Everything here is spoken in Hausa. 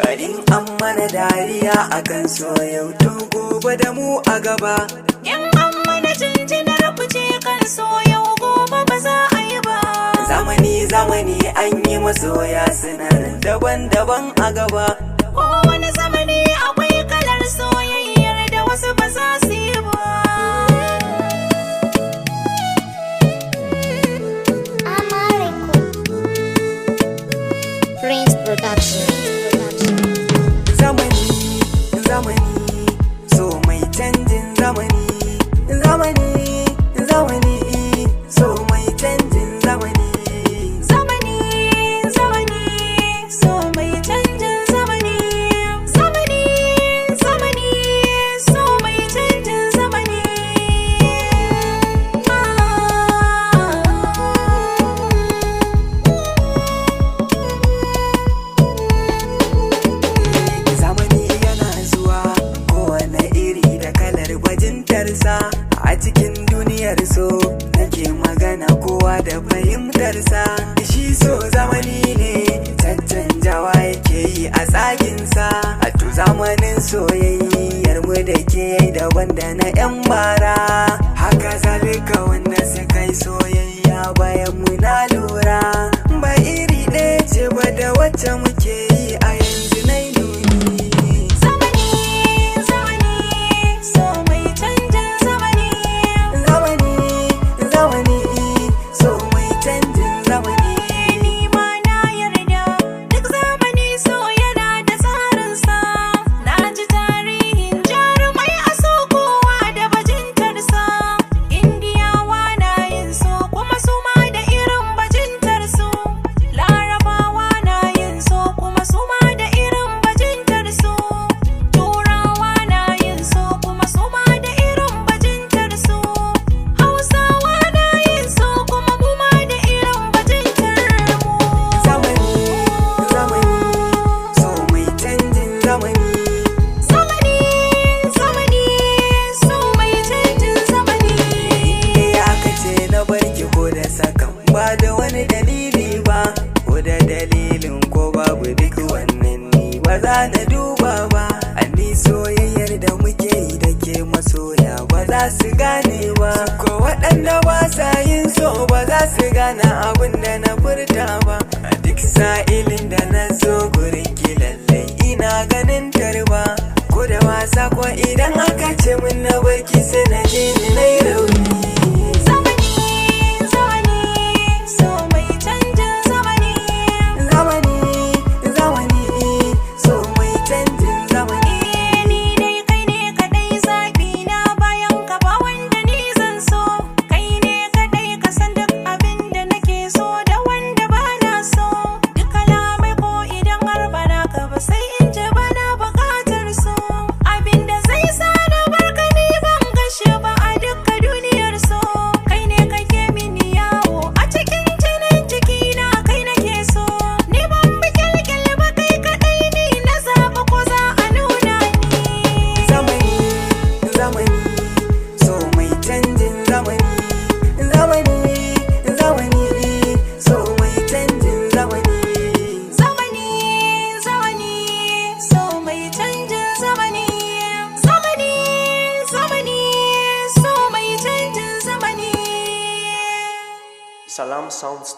In an mana dariya akan so yau, to gobe da mu a gaba. In an mana jinjinar fice kan so yau, gobe ba za a yi ba. Zamani zamani an yi masoya suna nan daban-daban a gaba. Kowane zamani akwai kalar soyayyar da wasu ba za su yi ba. Amariko Prince Production. Zamani zamani, so mai canjin zamani. Zamani zamani, so mai canjin zamani. Zamani zamani, so mai canjin zamani. Zamani zamani, so mai canjin zamani. Zamani yana zuwa kowane iri da kalar bajintarsa. A cikin duniyar so nake magana, kowa da fahimtarsa. Shi so zamani ne, caccanjawa yake yi a tsaginsa. A to zamanin soyayyar mu da ke daban da na 'yan bara, haka zalika wanda suka yi soyayya bayan mu na lura ba iri ɗaya ce ba da wacce muke yi a yanzu na nuni. Zamani zamani, so mai canjin zamani. Zamani zamani, so mai canjin zamani. Ni ma na yarda duk zamani so yana da tsarinsa. Na ji tarihin jarumai a so, kowa da bajintarsa. Indiyawa na yin so, kuma su ma da irin bajintarsu. Larabawa na yin so, kuma su ma da irin bajintarsu. Turawa na yin so, kuma su ma da irin bajintarsu. Hausawa na yin so, kuma mu ma da irin bajintar mu. Zamani zamani, so mai canjin zamani. Zamani zamani, so mai canjin zamani. Eh, aka ce na barki ko da sakan ba da wani dalili ba, ko da dalilin ko babu, duk wannan ni ba za na duba ba. Ani soyayyar da muke yi da ke, masoya ba za su gane ba, ko waɗanda ba sa yin so ba za su gane abin da na furta ba. A duk sa'ilin da na zo gurin ki, lallai ina ganin tarba, ko da wasa ko idan aka ce min na barki, sai na ji ni na yi rauni. Zamani zamani, so mai canjin zamani. Zamani zamani, so mai canjin zamani. Eh, ni dai kai ne kadai zaɓi na, bayan ka ba wanda ni zan so. Kai ne kadai ka san duk abin da nake so da wanda ba na so. Duk kalamai ko idan har ba naka ba, sai in ji ba na buƙatar so. Abin da zai sa na barka ni ban gashe ba a duka duniyar so. Kai ne kake mini yawo a cikin jinin jikina, kai nake so. Ni ban bi kyalkyal ba, kai kadai ni na zaba ko za a nuna ni. Zamani zamani, so mai canjin zamani. Zamani zamani, so mai canjin zamani. Zamani zamani, so mai canjin zamani. Zamani zamani, so mai canjin zamani. Salam Sound Studio.